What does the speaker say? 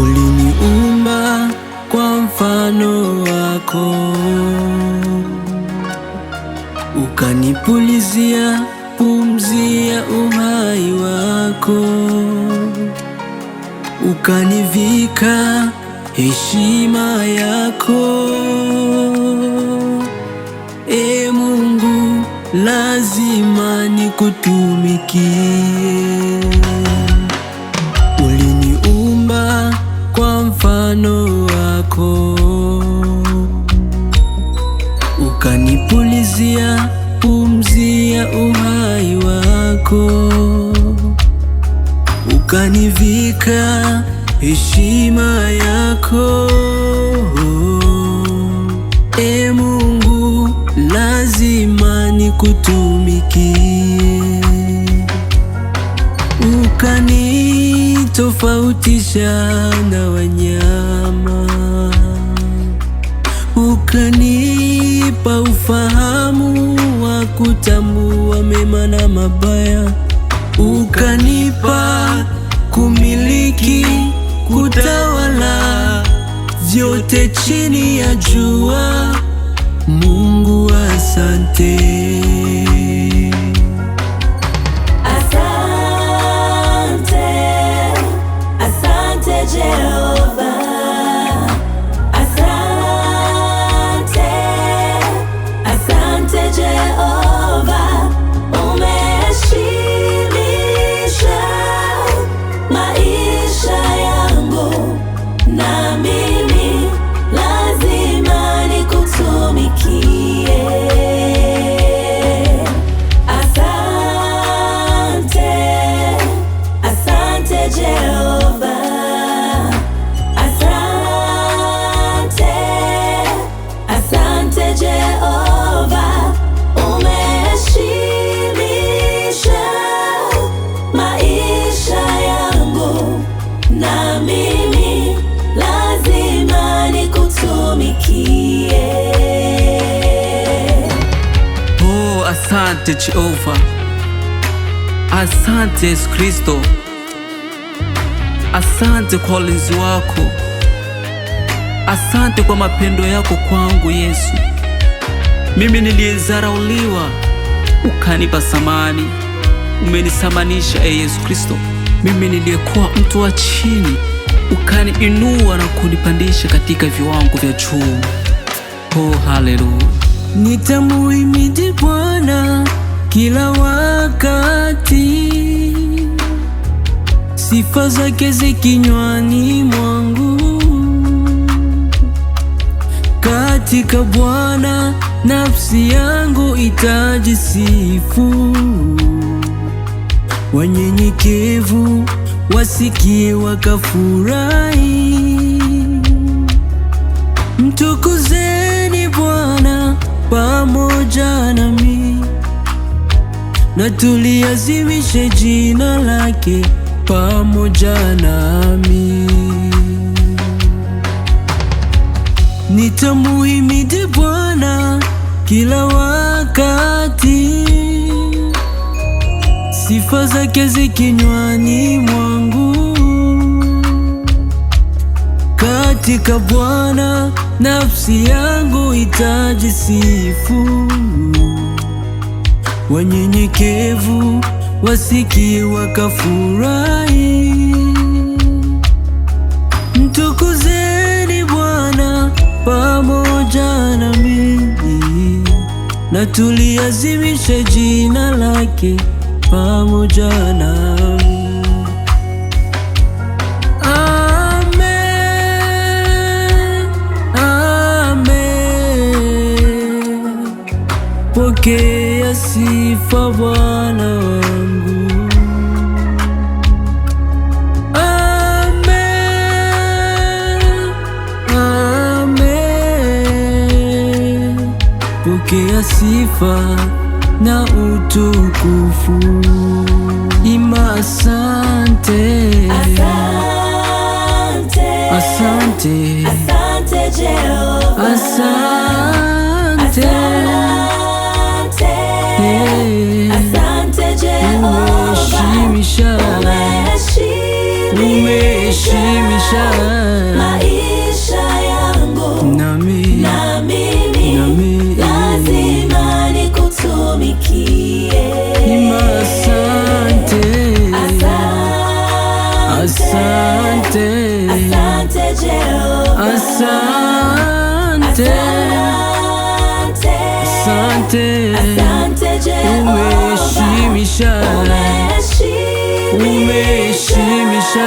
Uliniumba kwa mfano wako, ukanipulizia pumzi ya uhai wako, ukanivika heshima yako. E Mungu, lazima nikutumikie. Uliniumba kwa mfano wako, ukanipulizia pumzi ya uhai wako, ukanivika heshima yako. E Mungu, lazima nikutumikie. Ukanitofautisha na wanyama, ukanipa ufahamu wa kutambua mema na mabaya, ukanipa kumiliki, kutawala vyote chini ya jua. Mungu, asante. Asante, asante Jehova. Asante, asante Jehova. Umeheshimisha maisha yangu, na mimi lazima nikutumikie. Asante, asante Jehova. Asante, asante Jehova. Umeheshimisha maisha yangu, na mimi lazima nikutumikie. Oh, asante Jehova, asante Yesu Kristo, asante kwa ulinzi wako, asante kwa mapendo yako kwangu Yesu. Mimi niliyezarauliwa ukanipa samani, umenisamanisha e Yesu Kristo. Mimi niliyekuwa mtu wa chini ukaniinua na kunipandisha katika viwango vya juu. Oh, haleluya. Nitamuhimidi Bwana kila wakati, sifa zake zi kinywani mwangu. Katika Bwana nafsi yangu itajisifu, wanyenyekevu wasikie wakafurahi. Mtukuzeni Bwana pamoja nami, na tuliazimishe jina lake pamoja nami. Nitamuhimidi Bwana kila wakati, sifa zake zi kinywani mwangu. Katika Bwana nafsi yangu itajisifu, wanyenyekevu wasikie wakafurahi. Mtukuzeni Bwana pamoja nami, na tuliazimishe jina lake pamoja nami. Amen, amen. Pokea sifa Bwana wangu. Amen, amen. Pokea sifa na utukufu. Ima asante, Asante, asante, asante Jehova. Asante. Asante, Eh, asante Jehova. Umeheshimisha, Umeheshimisha Umeheshimisha maisha yangu, nami na mimi nami lazima nikutumikie. Asante, Asante, asante, asante Jehova, asante, asante, asante, asante Jehova, umeheshimisha, umeheshimisha umeheshimisha.